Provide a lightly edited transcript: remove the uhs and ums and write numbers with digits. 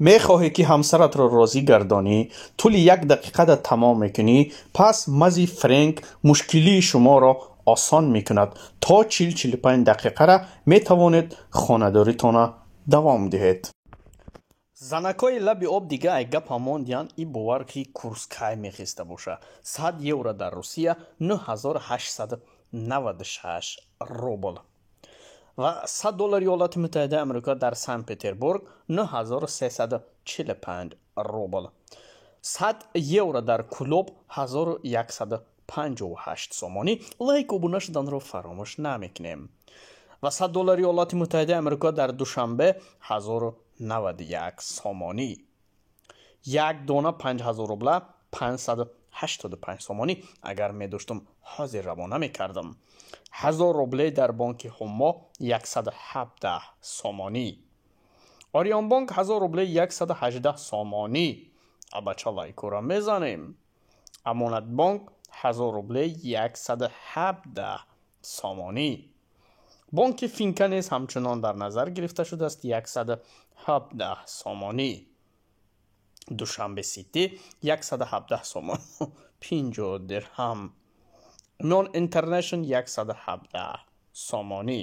Мехоҳӣ, ки ҳамсаратро розӣ гардонӣ, тӯли як дақиқада тамом мекунӣ, пас мази Френк мушкилии шуморо осон мекунад. То 40-45 дақиқара метавонед хонадоритона давом диҳед. Занакҳои лаби об дига ай гапа мондиянд, и бовар ки курс кай мехеста боша. 100 евро дар Русия 9896 рубл ва 100 доллари Иёлоти Муттаҳидаи Амрико дар Санкт Петербург 9345 рубл. 100 евро дар Кӯлоб 1158 сомонӣ. Лайк, обуна шуданро фаромӯш намекунем. Ва 100 доллари Иёлоти Муттаҳидаи Амрико дар Душанбе 1091 сомонӣ. Як дона 5000 рубла 585 сомонӣ. Агар медоштум, ҳозир равона мекардам. 1000 рубле дар бонки Ҳумо 117 сомонӣ. Ориёнбонк 1000 рубле 118 сомонӣ. Абача, лайкура мезанем. Амонатбонк 1000 рубле 117 сомонӣ. Бонки Финка низ ҳамчунон дар назар гирифта шудааст, 117 сомонӣ. Душанбе Сити 117 сомон 50 дирҳам. Нон Интернешн 117 сомонӣ.